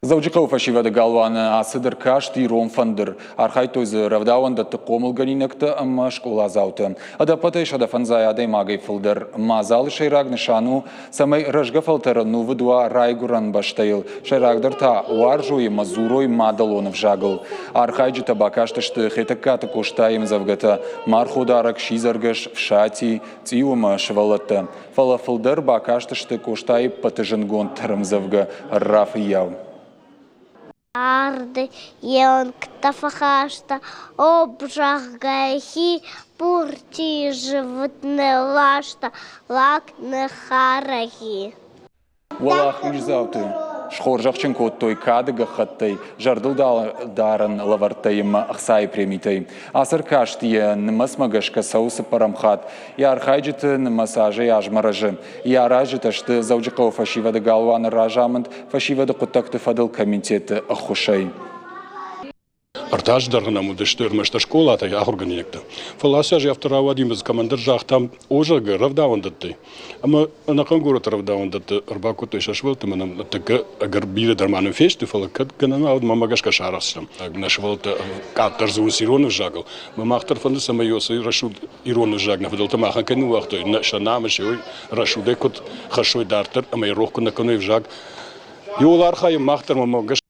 Дзӕуджыхъӕуы фӕсивӕды галуаны ацыд ӕркаст «Ирон фӕндыр». Архайдтой дзы рӕвдауӕндӕтты хъомылгӕнинӕгтӕ ӕмӕ скъоладзаутӕ. Ӕдӕппӕтӕй 150 адӕймагӕй фылдӕр. Мадзалы сӕйраг нысан у, цӕмӕй рӕзгӕ фӕлтӕр ӕнувыд уа райгуырӕн бӕстӕйыл, сӕйрагдӕр та уарзой ӕмӕ дзурой мадӕлон ӕвзагыл. Архайджытӕ бакастысты Хетӕгкаты Къостайы ӕмдзӕвгӕтӕ «Марходарӕг», «Сидзӕргӕс», «Фсати», «Цъиу» ӕмӕ «Сывӕллӕттӕ». Фӕлӕ фылдӕр бакастысты Къостайы ӕппӕты зындгонддӕр ӕмдзӕвгӕ «Ӕрра фыййау». Царды йе уӕнгтӕ фӕхаста, обжаргӕхи пурти живот не ласта, лак не хараги. Уӕлахиздзауты схорзӕхджын кодтой кады гӕххӕттӕй, зӕрдылдарӕн лӕвӕрттӕй ӕмӕ ӕхцайы премитӕй. Ацы ӕркаст йӕ нымӕцмӕ гӕсгӕ цӕуы цыппӕрӕм хатт. Йӕ архайджыты нымӕц азӕй-азмӕ рӕзы. Йӕ аразджытӕ сты Дзӕуджыхъӕуы фӕсивӕды галуаны разамынд фӕсивӕды хъуыддӕгты фӕдыл комитеты ӕххуысӕй. Ӕртӕ азы дӕргъы нӕм уыдысты ӕрмӕстдӕр скъолатӕй ахуыргӕнинӕгтӕ. Фӕлӕ ацы аз афтӕ рауади, ӕмӕ дзы кӕмӕндӕр загътам, о, зӕгъгӕ, рӕвдауӕндӕттӕй. Ӕмӕ ӕнӕхъӕн горӕты рӕвдауӕндӕтты ӕрбакодтой сӕ сывӕллӕтты ӕмӕ нӕм ныртӕккӕ ӕгӕр бирӕ дӕр ма нын фесты, фӕлӕ кӕд гӕнӕн уа, уӕд мӕнмӕ гӕсгӕ сарӕхстӕм. Нӕ сывӕллӕттӕ къаддӕр дзурынц ирон ӕвзагыл. Ӕмӕ мах дӕр фӕнды, цӕмӕй уыцы рӕсугъд ирон ӕвзаг нӕ фыдӕлтӕ махӕн кӕй ныууагътой, нӕ сӕ намыс, уый рӕсугъдӕй куыд хӕссой дарддӕр ӕмӕ йӕ рох куы нӕ кӕной ӕвзаг. Иуыл архайӕм мах дӕр, мӕнмӕ гӕсгӕ.